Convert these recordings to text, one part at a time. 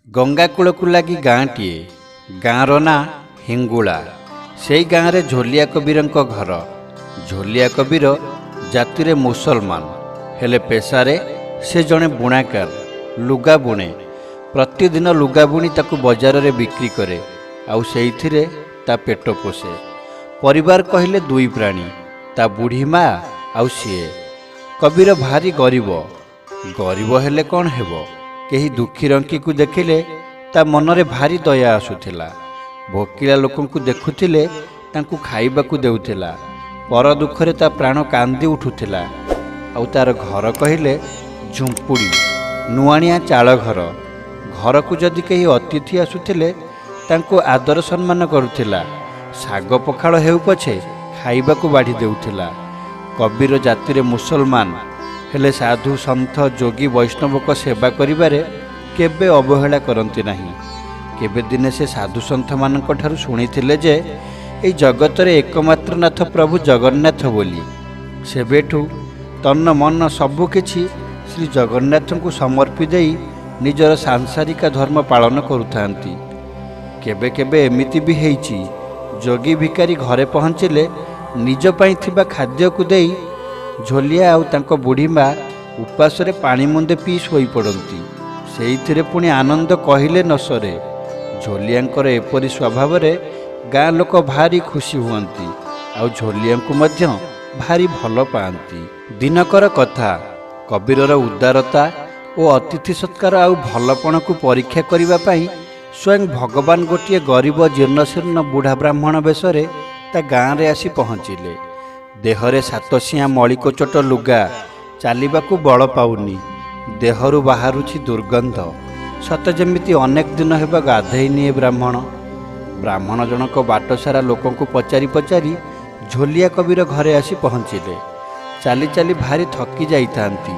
ଗଙ୍ଗାକୂଳକୁ ଲାଗି ଗାଁଟିଏ। ଗାଁର ନାଁ ହିଙ୍ଗୁଳା। ସେଇ ଗାଁରେ ଝୋଲିଆ କବୀରଙ୍କ ଘର। ଝୋଲିଆ କବୀର ଜାତିରେ ମୁସଲମାନ, ହେଲେ ପେଶାରେ ସେ ଜଣେ ବୁଣାକାର। ଲୁଗା ବୁଣେ। ପ୍ରତିଦିନ ଲୁଗା ବୁଣି ତାକୁ ବଜାରରେ ବିକ୍ରି କରେ, ଆଉ ସେଇଥିରେ ତା ପେଟ ପୋଷେ। ପରିବାର କହିଲେ ଦୁଇ ପ୍ରାଣୀ, ତା ବୁଢ଼ୀ ମା ଆଉ ସିଏ। କବୀର ଭାରି ଗରିବ। ଗରିବ ହେଲେ କ'ଣ ହେବ, କେହି ଦୁଃଖୀ ରଙ୍କିକୁ ଦେଖିଲେ ତା ମନରେ ଭାରି ଦୟା ଆସୁଥିଲା। ଭୋକିଲା ଲୋକଙ୍କୁ ଦେଖୁଥିଲେ ତାଙ୍କୁ ଖାଇବାକୁ ଦେଉଥିଲା। ପର ଦୁଃଖରେ ତା ପ୍ରାଣ କାନ୍ଦି ଉଠୁଥିଲା। ଆଉ ତାର ଘର କହିଲେ ଝୁମ୍ପୁଡ଼ି, ନୁଆଣିଆ ଚାଳ ଘର। ଘରକୁ ଯଦି କେହି ଅତିଥି ଆସୁଥିଲେ ତାଙ୍କୁ ଆଦର ସମ୍ମାନ କରୁଥିଲା। ଶାଗ ପଖାଳ ହେଉ ପଛେ ଖାଇବାକୁ ବାଢ଼ି ଦେଉଥିଲା। କବୀର ଜାତିରେ ମୁସଲମାନ, ହେଲେ ସାଧୁ ସନ୍ଥ ଯୋଗୀ ବୈଷ୍ଣବଙ୍କ ସେବା କରିବାରେ କେବେ ଅବହେଳା କରନ୍ତି ନାହିଁ। କେବେ ଦିନେ ସେ ସାଧୁସନ୍ଥମାନଙ୍କ ଠାରୁ ଶୁଣିଥିଲେ ଯେ ଏଇ ଜଗତରେ ଏକମାତ୍ର ନାଥ ପ୍ରଭୁ ଜଗନ୍ନାଥ ବୋଲି। ସେବେଠୁ ତନ ମନ ସବୁକିଛି ଶ୍ରୀ ଜଗନ୍ନାଥଙ୍କୁ ସମର୍ପି ଦେଇ ନିଜର ସାଂସାରିକ ଧର୍ମ ପାଳନ କରୁଥାନ୍ତି। କେବେ କେବେ ଏମିତି ବି ହେଇଛି, ଯୋଗୀ ଭିକାରୀ ଘରେ ପହଞ୍ଚିଲେ ନିଜ ପାଇଁ ଥିବା ଖାଦ୍ୟକୁ ଦେଇ ଝୋଲିଆ ଆଉ ତାଙ୍କ ବୁଢ଼ୀ ମା ଉପାସରେ ପାଣି ମୁନ୍ଦେ ପିଇ ଶୋଇପଡ଼ନ୍ତି। ସେଇଥିରେ ପୁଣି ଆନନ୍ଦ କହିଲେ ନ ସରେ। ଝୋଲିଆଙ୍କର ଏପରି ସ୍ୱଭାବରେ ଗାଁ ଲୋକ ଭାରି ଖୁସି ହୁଅନ୍ତି, ଆଉ ଝୋଲିଆଙ୍କୁ ମଧ୍ୟ ଭାରି ଭଲ ପାଆନ୍ତି। ଦିନକର କଥା, କବୀରର ଉଦାରତା ଓ ଅତିଥି ସତ୍କାର ଆଉ ଭଲପଣକୁ ପରୀକ୍ଷା କରିବା ପାଇଁ ସ୍ୱୟଂ ଭଗବାନ ଗୋଟିଏ ଗରିବ ଜୀର୍ଣ୍ଣଶୀର୍ଣ୍ଣ ବୁଢ଼ା ବ୍ରାହ୍ମଣ ବେଶରେ ତା ଗାଁରେ ଆସି ପହଞ୍ଚିଲେ। ଦେହରେ ସାତସିଆଁ ମଳିକଚୋଟ ଲୁଗା, ଚାଲିବାକୁ ବଳ ପାଉନି, ଦେହରୁ ବାହାରୁଛି ଦୁର୍ଗନ୍ଧ। ସତେ ଯେମିତି ଅନେକ ଦିନ ହେବ ଗାଧେଇନି ଏ ବ୍ରାହ୍ମଣ। ବ୍ରାହ୍ମଣ ଜଣକ ବାଟସାରା ଲୋକଙ୍କୁ ପଚାରି ପଚାରି ଝୋଲିଆ କବୀର ଘରେ ଆସି ପହଞ୍ଚିଲେ। ଚାଲି ଚାଲି ଭାରି ଥକି ଯାଇଥାନ୍ତି।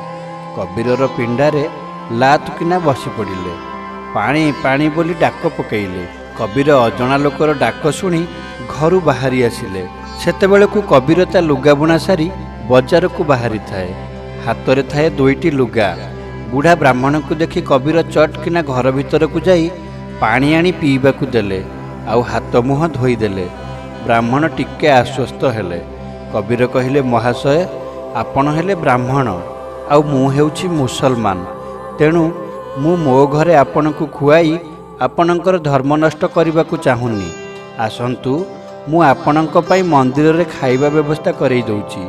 କବୀରର ପିଣ୍ଡାରେ ଲାତ କିନା ବସି ପଡ଼ିଲେ। ପାଣି ପାଣି ବୋଲି ଡାକ ପକେଇଲେ। କବୀର ଅଜଣା ଲୋକର ଡାକ ଶୁଣି ଘରୁ ବାହାରି ଆସିଲେ। ସେତେବେଳକୁ କବୀର ତା ଲୁଗା ବୁଣା ସାରି ବଜାରକୁ ବାହାରିଥାଏ। ହାତରେ ଥାଏ ଦୁଇଟି ଲୁଗା। ବୁଢ଼ା ବ୍ରାହ୍ମଣଙ୍କୁ ଦେଖି କବୀର ଚଟ୍ କିନା ଘର ଭିତରକୁ ଯାଇ ପାଣି ଆଣି ପିଇବାକୁ ଦେଲେ, ଆଉ ହାତ ମୁହଁ ଧୋଇଦେଲେ। ବ୍ରାହ୍ମଣ ଟିକେ ଆଶ୍ୱସ୍ତ ହେଲେ। କବୀର କହିଲେ, ମହାଶୟ, ଆପଣ ହେଲେ ବ୍ରାହ୍ମଣ ଆଉ ମୁଁ ହେଉଛି ମୁସଲମାନ। ତେଣୁ ମୁଁ ମୋ ଘରେ ଆପଣଙ୍କୁ ଖୁଆଇ ଆପଣଙ୍କର ଧର୍ମ ନଷ୍ଟ କରିବାକୁ ଚାହୁଁନି। ଆସନ୍ତୁ, ମୁଁ ଆପଣଙ୍କ ପାଇଁ ମନ୍ଦିରରେ ଖାଇବା ବ୍ୟବସ୍ଥା କରେଇ ଦେଉଛି।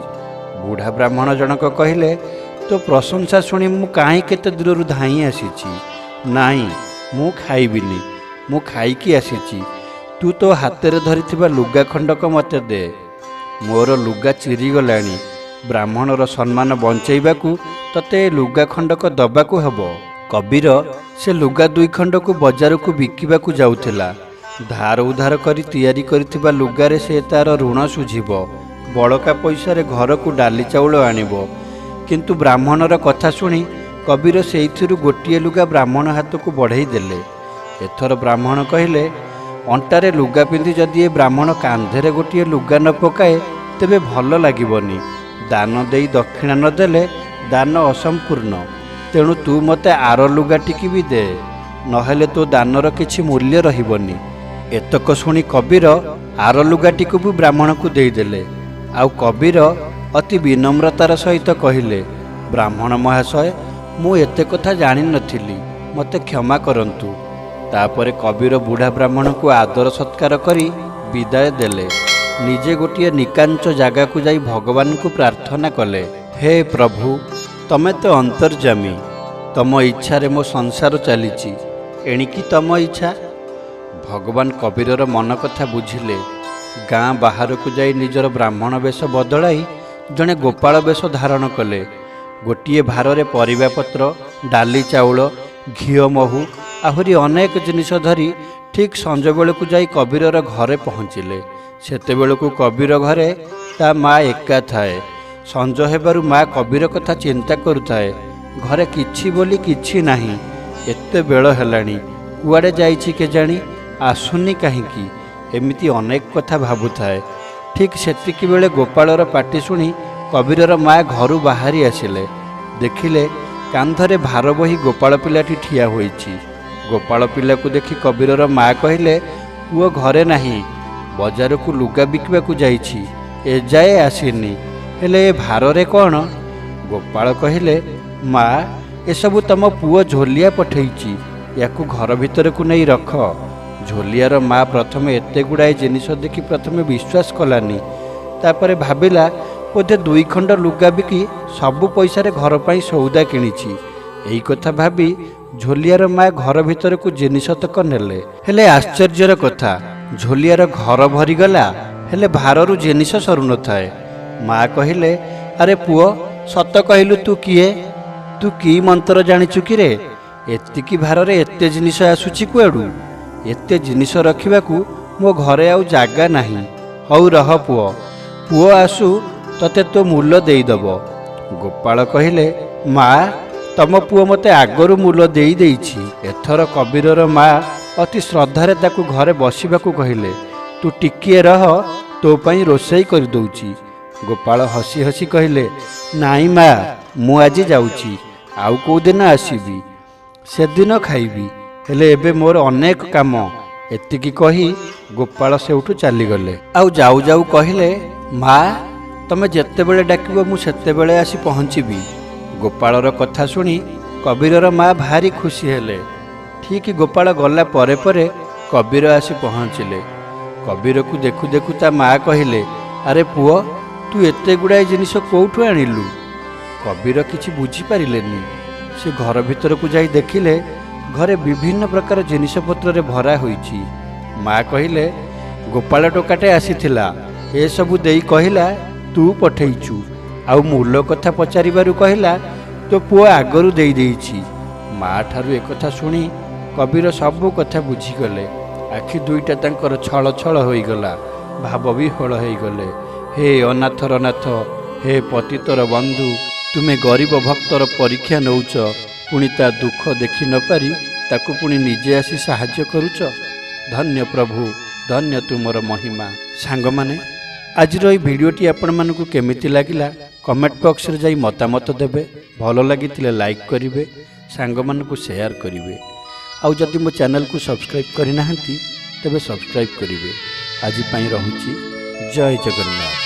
ବୁଢ଼ା ବ୍ରାହ୍ମଣ ଜଣକ କହିଲେ, ତୋ ପ୍ରଶଂସା ଶୁଣି ମୁଁ କାହିଁ କେତେ ଦୂରରୁ ଧାଇଁ ଆସିଛି। ନାଇଁ, ମୁଁ ଖାଇବିନି, ମୁଁ ଖାଇକି ଆସିଛି। ତୁ ତୋ ହାତରେ ଧରିଥିବା ଲୁଗା ଖଣ୍ଡକ ମୋତେ ଦେ। ମୋର ଲୁଗା ଚିରିଗଲାଣି। ବ୍ରାହ୍ମଣର ସମ୍ମାନ ବଞ୍ଚେଇବାକୁ ତତେ ଏ ଲୁଗା ଖଣ୍ଡକ ଦବାକୁ ହେବ। କବୀର ସେ ଲୁଗା ଦୁଇ ଖଣ୍ଡକୁ ବଜାରକୁ ବିକିବାକୁ ଯାଉଥିଲା। ଧାର ଉଧାର କରି ତିଆରି କରିଥିବା ଲୁଗାରେ ସେ ତାର ଋଣ ଶୁଝିବ, ବଳକା ପଇସାରେ ଘରକୁ ଡାଲି ଚାଉଳ ଆଣିବ। କିନ୍ତୁ ବ୍ରାହ୍ମଣର କଥା ଶୁଣି କବୀର ସେଇଥିରୁ ଗୋଟିଏ ଲୁଗା ବ୍ରାହ୍ମଣ ହାତକୁ ବଢ଼େଇ ଦେଲେ। ଏଥର ବ୍ରାହ୍ମଣ କହିଲେ, ଅଣ୍ଟାରେ ଲୁଗା ପିନ୍ଧି ଯଦି ଏ ବ୍ରାହ୍ମଣ କାନ୍ଧରେ ଗୋଟିଏ ଲୁଗା ନ ପକାଏ ତେବେ ଭଲ ଲାଗିବନି। ଦାନ ଦେଇ ଦକ୍ଷିଣା ନ ଦେଲେ ଦାନ ଅସମ୍ପୂର୍ଣ୍ଣ। ତେଣୁ ତୁ ମୋତେ ଆର ଲୁଗାଟିକି ବି ଦେ, ନହେଲେ ତୋ ଦାନର କିଛି ମୂଲ୍ୟ ରହିବନି। ଏତକ ଶୁଣି କବୀର ଆର ଲୁଗାଟିକୁ ବି ବ୍ରାହ୍ମଣକୁ ଦେଇଦେଲେ। ଆଉ କବୀର ଅତି ବିନମ୍ରତାର ସହିତ କହିଲେ, ବ୍ରାହ୍ମଣ ମହାଶୟ, ମୁଁ ଏତେ କଥା ଜାଣିନଥିଲି, ମୋତେ କ୍ଷମା କରନ୍ତୁ। ତାପରେ କବୀର ବୁଢ଼ା ବ୍ରାହ୍ମଣକୁ ଆଦର ସତ୍କାର କରି ବିଦାୟ ଦେଲେ। ନିଜେ ଗୋଟିଏ ନିକାଞ୍ଚ ଜାଗାକୁ ଯାଇ ଭଗବାନଙ୍କୁ ପ୍ରାର୍ଥନା କଲେ, ହେ ପ୍ରଭୁ, ତମେ ତ ଅନ୍ତର୍ଯାମୀ, ତମ ଇଚ୍ଛାରେ ମୋ ସଂସାର ଚାଲିଛି, ଏଣିକି ତମ ଇଚ୍ଛା। ଭଗବାନ କବୀରର ମନ କଥା ବୁଝିଲେ। ଗାଁ ବାହାରକୁ ଯାଇ ନିଜର ବ୍ରାହ୍ମଣ ବେଶ ବଦଳାଇ ଜଣେ ଗୋପାଳ ବେଶ ଧାରଣ କଲେ। ଗୋଟିଏ ଭାରରେ ପରିବାପତ୍ର, ଡାଲି ଚାଉଳ, ଘିଅ ମହୁ ଆହୁରି ଅନେକ ଜିନିଷ ଧରି ଠିକ୍ ସଞ୍ଜବେଳକୁ ଯାଇ କବୀରର ଘରେ ପହଞ୍ଚିଲେ। ସେତେବେଳକୁ କବୀର ଘରେ ତା ମା ଏକା ଥାଏ। ସଞ୍ଜ ହେବାରୁ ମା କବୀର କଥା ଚିନ୍ତା କରୁଥାଏ। ଘରେ କିଛି ବୋଲି କିଛି ନାହିଁ, ଏତେ ବେଳ ହେଲାଣି, କୁଆଡ଼େ ଯାଇଛି କେଜାଣି, ଆସୁନି କାହିଁକି? ଏମିତି ଅନେକ କଥା ଭାବୁଥାଏ। ଠିକ୍ ସେତିକି ବେଳେ ଗୋପାଳର ପାଟି ଶୁଣି କବୀରର ମା ଘରୁ ବାହାରି ଆସିଲେ। ଦେଖିଲେ କାନ୍ଧରେ ଭାର ବୋହି ଗୋପାଳ ପିଲାଟି ଠିଆ ହୋଇଛି। ଗୋପାଳ ପିଲାକୁ ଦେଖି କବୀରର ମା କହିଲେ, ପୁଅ ଘରେ ନାହିଁ, ବଜାରକୁ ଲୁଗା ବିକିବାକୁ ଯାଇଛି, ଏଯାଏ ଆସିନି। ହେଲେ ଏ ଭାରରେ କ'ଣ? ଗୋପାଳ କହିଲେ, ମା, ଏସବୁ ତମ ପୁଅ ଝୋଲିଆ ପଠେଇଛି, ୟାକୁ ଘର ଭିତରକୁ ନେଇ ରଖ। ଝୋଲିଆର ମା ପ୍ରଥମେ ଏତେ ଗୁଡ଼ାଏ ଜିନିଷ ଦେଖି ପ୍ରଥମେ ବିଶ୍ୱାସ କଲାନି। ତାପରେ ଭାବିଲା ବୋଧେ ଦୁଇ ଖଣ୍ଡ ଲୁଗା ବିକି ସବୁ ପଇସାରେ ଘର ପାଇଁ ସଉଦା କିଣିଛି। ଏଇ କଥା ଭାବି ଝୋଲିଆର ମା ଘର ଭିତରକୁ ଜିନିଷତକ ନେଲେ। ହେଲେ ଆଶ୍ଚର୍ଯ୍ୟର କଥା, ଝୋଲିଆର ଘର ଭରିଗଲା, ହେଲେ ଭାରରୁ ଜିନିଷ ସରୁନଥାଏ। ମା କହିଲେ, ଆରେ ପୁଅ, ସତ କହିଲୁ, ତୁ କିଏ? ତୁ କି ମନ୍ତ୍ର ଜାଣିଛୁ କିରେ? ଏତିକି ଭାରରେ ଏତେ ଜିନିଷ ଆସୁଛି କୁଆଡ଼ୁ? ଏତେ ଜିନିଷ ରଖିବାକୁ ମୋ ଘରେ ଆଉ ଜାଗା ନାହିଁ। ହଉ ରହ ପୁଅ, ପୁଅ ଆସୁ, ତତେ ତୋ ମୂଲ ଦେଇଦେବ। ଗୋପାଳ କହିଲେ, ମା, ତମ ପୁଅ ମୋତେ ଆଗରୁ ମୂଲ ଦେଇ ଦେଇଛି। ଏଥର କବୀରର ମା ଅତି ଶ୍ରଦ୍ଧାରେ ତାକୁ ଘରେ ବସିବାକୁ କହିଲେ, ତୁ ଟିକିଏ ରହ, ତୋ ପାଇଁ ରୋଷେଇ କରିଦେଉଛି। ଗୋପାଳ ହସି ହସି କହିଲେ, ନାଇଁ ମା, ମୁଁ ଆଜି ଯାଉଛି, ଆଉ କେଉଁଦିନ ଆସିବି, ସେଦିନ ଖାଇବି, ହେଲେ ଏବେ ମୋର ଅନେକ କାମ। ଏତିକି କହି ଗୋପାଳ ସେଉଠୁ ଚାଲିଗଲେ। ଆଉ ଯାଉ ଯାଉ କହିଲେ, ମା, ତମେ ଯେତେବେଳେ ଡାକିବ ମୁଁ ସେତେବେଳେ ଆସି ପହଞ୍ଚିବି। ଗୋପାଳର କଥା ଶୁଣି କବୀରର ମା ଭାରି ଖୁସି ହେଲେ। ଠିକ୍ ଗୋପାଳ ଗଲା ପରେ ପରେ କବୀର ଆସି ପହଞ୍ଚିଲେ। କବୀରକୁ ଦେଖୁ ଦେଖୁ ତା ମା କହିଲେ, ଆରେ ପୁଅ, ତୁ ଏତେ ଗୁଡ଼ାଏ ଜିନିଷ କେଉଁଠୁ ଆଣିଲୁ? କବୀର କିଛି ବୁଝିପାରିଲେନି। ସେ ଘର ଭିତରକୁ ଯାଇ ଦେଖିଲେ ଘରେ ବିଭିନ୍ନ ପ୍ରକାର ଜିନିଷପତ୍ରରେ ଭରା ହୋଇଛି। ମା କହିଲେ, ଗୋପାଳ ଟୋକାଟେ ଆସିଥିଲା, ଏସବୁ ଦେଇ କହିଲା ତୁ ପଠେଇଛୁ। ଆଉ ମୂଲ କଥା ପଚାରିବାରୁ କହିଲା ତୋ ପୁଅ ଆଗରୁ ଦେଇ ଦେଇଛି। ମା ଠାରୁ ଏକଥା ଶୁଣି କବୀର ସବୁ କଥା ବୁଝିଗଲେ। ଆଖି ଦୁଇଟା ତାଙ୍କର ଛଳ ଛଳ ହୋଇଗଲା, ଭାବ ବିହ୍ୱଳ ହୋଇଗଲେ। ହେ ଅନାଥର ନାଥ, ହେ ପତିତର ବନ୍ଧୁ, ତୁମେ ଗରିବ ଭକ୍ତର ପରୀକ୍ଷା ନେଉଛ, ପୁଣି ତା ଦୁଃଖ ଦେଖି ନପାରି ତାକୁ ପୁଣି ନିଜେ ଆସି ସାହାଯ୍ୟ କରୁଛ। ଧନ୍ୟ ପ୍ରଭୁ, ଧନ୍ୟ ତୁମର ମହିମା। ସାଙ୍ଗମାନେ, ଆଜିର ଏଇ ଭିଡ଼ିଓଟି ଆପଣମାନଙ୍କୁ କେମିତି ଲାଗିଲା କମେଣ୍ଟ ବକ୍ସରେ ଯାଇ ମତାମତ ଦେବେ। ଭଲ ଲାଗିଥିଲେ ଲାଇକ୍ କରିବେ, ସାଙ୍ଗମାନଙ୍କୁ ସେୟାର କରିବେ। ଆଉ ଯଦି ମୋ ଚ୍ୟାନେଲକୁ ସବସ୍କ୍ରାଇବ୍ କରିନାହାନ୍ତି ତେବେ ସବସ୍କ୍ରାଇବ୍ କରିବେ। ଆଜି ପାଇଁ ରହୁଛି। ଜୟ ଜଗନ୍ନାଥ।